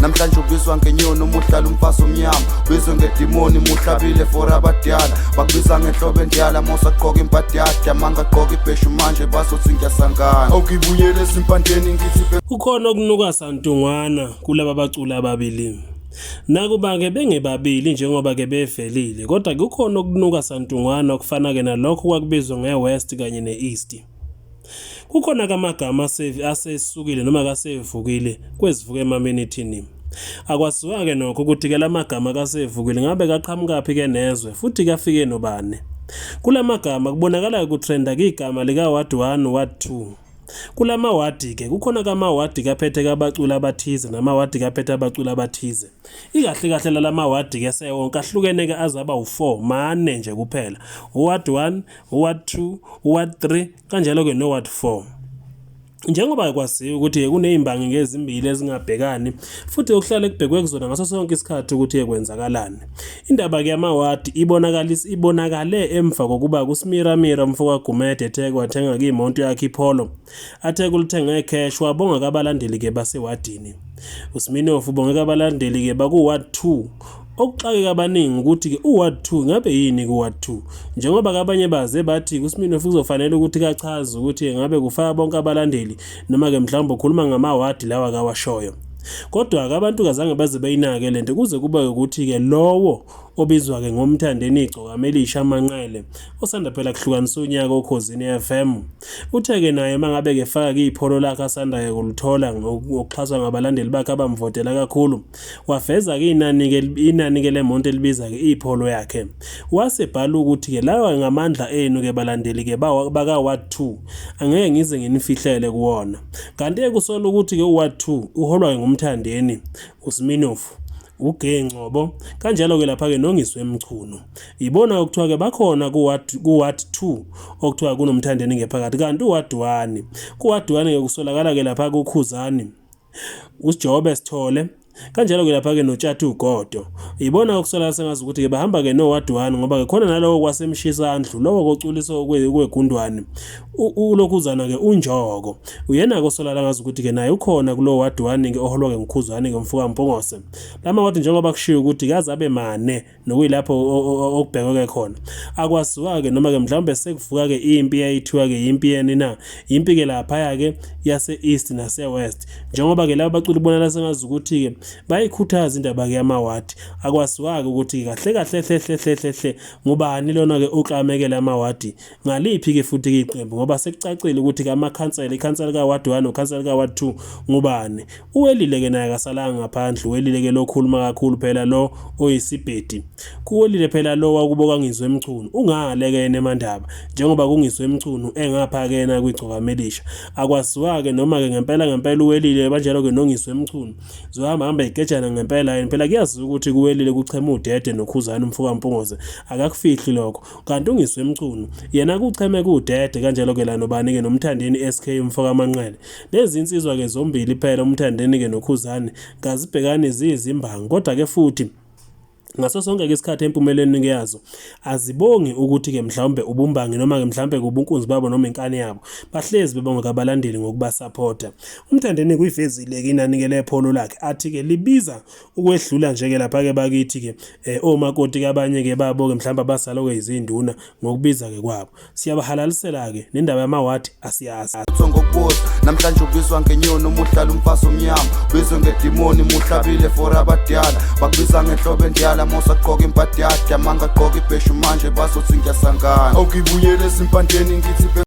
Namhlanje ubizwa ngenyoni uma uhlala umfazi omnyama, ubizwe ngedimoni muhlabile for abadala, bakubiza ngenhlobo endala mosagqoka imbadada, mangagqoka ibheshu manje bazothi ngiyasangana. Awukibuyele ezimpandeni ngithi. Kukhona okunuka santungwana kulaba baculi ababili. Nakuba-ke bengebabili njengoba-ke bevelile, kodwa kukhona okunuka santungwana okufana-ke nalokho kwakubizwa nge-West kanye ne-East. Kukhona-ke amagama asesukile noma kasevukile kwezivuka emaminithini. Akwaziwa-ke nokho ukuthi-ke la magama kasevukile ngabe kaqhamukaphi-ke nezwe futhi kafike nobani. Kula magama kubonakala kutrenda-ke igama lika-Ward 1, Ward 2. Kula mawadi-ke kukhona kamawadi kaphethe kabaculi abathize namawadi kaphethe abaculi abathize. Ikahle kahle lala mawadi-ke sewonke ahlukene-ke aze aba u-4, mane nje kuphela. U-ward 1, u-ward 2, u-ward 3 kanjalo-ke no-ward 4. Njengoba kwaziwa ukuthi kunezimbangi ngezimbili ezingabhekani futhi okuhlale kubhekwe kuzona ngaso sonke isikhathi ukuthi kwenzakalani. Indaba-ke yamawadi ibonakale emva kokuba kuSmiramira umfo kaGumede ethe wathenga imoto yakhe iPolo. Athe kulithenga ecash wabonga kabalandeli-ke basewadini. USminoff ubonge kabalandeli-ke baku-ward 2. Okuxake kabaningi ukuthi-ke u-ward 2 ngabe yini ku-ward 2? Njengoba kabanye baze bathi kuSminoff kuzofanele ukuthi kachaze ukuthi ngabe kufaka bonke abalandeli noma-ke mhlawumbe ukhuluma ngamawadi lawa akawashoyo. Kodwa-ke abantu kazange baze beyinake lento kuze kube ukuthi-ke lowo obizwa-ke ngoMthandeni Igcokama Elisha Manqele osanda phela kuhlukanisa unyaka oKhozini FM uthe-ke naye uma ngabe-ke efaka-ke ipholo lakhe asanda-ke kulithola ngokuxhaswa ngabalandeli bakhe abamvotela kakhulu waveza-ke inani-ke lemonto elibiza-ke ipholo yakhe wasebhala ukuthi-ke lawa ngamandla enu-ke balandeli-ke baka-ward 2 angeke ngize nginifihlele kuwona. Kanti-ke kusolwa ukuthi-ke u-ward 2 uholwa-ke nguMthandeni, uSminofu, uGay Ngcobo, kanjalo-ke lapha-ke noNgizwe Mchunu. Yibona okuthiwa-ke bakhona ku-ward 2 okuthiwa kunoMthandeni ngephakathi, kanti u-ward 1, ku-ward 1-ke kusolakala-ke lapha kuKhuzani, uSijobe Sithole, kanjalo-ke lapha-ke noTshathi uGodo. Yibona okusolakala sengazi ukuthi-ke bahamba-ke no-ward 1 ngoba-ke khona nalowo kwasemshisandlu lowo koculisa kwegundwane ulokhuzana-ke uNjoko uyena-ke osolakala ngazi ukuthi-ke naye ukhona kulowo ward 1-ke oholwa-ke nguKhuzani-ke umfoka Mpungose. La mawadi njengoba kushiwo ukuthi kaze abe mane nokuyilapho okubhekwe khona akwaziwa-ke noma-ke mhlawumbe sekuvuka-ke impi eyayithiwa-ke yimpi yeni na impi-ke laphaya-ke yase-east nase-west njengoba-ke laba baculi bonala sengazi ukuthi-ke bayikhuthaza indaba-ke yamawadi akwaziwa-ke ukuthi kahle kahle hle hle hle hle hle ngubani lona-ke oklamekele amawadi Ngaliphi-ke futhi-ke iqembu ngoba sekucacile ukuthi-ke amakhansela, ikhansela ka-ward 1 nokhansela ka-ward 2 ngubani. Uwelile-ke naye akasalanga ngaphandle, uwelile-ke lo okhuluma kakhulu phela lo oyisibhedi. Kuwelile phela lo wakubo kaNgizwe Mchunu, ungale-ke yena eMandaba njengoba kuNgizwe Mchunu engapha-ke yena kwiGcokamelisha. Akwaziwa-ke noma-ke ngempela ngempela uwelile banjalo-ke noNgizwe Mchunu. Zohamba hamba igejana ngempela yini phela kuyaziwa ukuthi kuwelile kuchema udede noKhuzani umfoka Mpungose akakufihli lokho. Kanti uNgizwe Mchunu yena kucheme kudede kanjalo ke la nobani ke noMthandeni SK umfoka Manqele. Lezi insizwa ke zombili phela uMthandeni ke noKhuzani kazibhekani ziyizimbangi kodwa ke futhi ngaso sonke ke isikhathi empumelelweni ke yazo azibongi ukuthi ke mhlawumbe ubumbangi noma ke mhlawumbe kubunkunzi babo noma inkani yabo bahlezi bebonga kabalandeli ngokubasapota. UMthandeni kuyivezile ke inani ke lepholo lakhe athi ke libiza Ukwedlula nje ke lapha ke bakithi ke eh, omakoti kabanye ke babo ke mhlawumbe abasalo ke izinduna ngokubiza ke kwabo. Siyabahalalisela ke nendaba yamawadi asiyazi. Ngokubuza namhlanje ubizwa ngenyoni uma uhlala umfazi omnyama, ubizwe ngedimoni muhlabile for abadala, bakubiza ngenhlobo endala mosagqoka imbadada, mangagqoka ibheshu manje bazothi ngiyasangana. Awukibuyele ezimpandeni ngithi.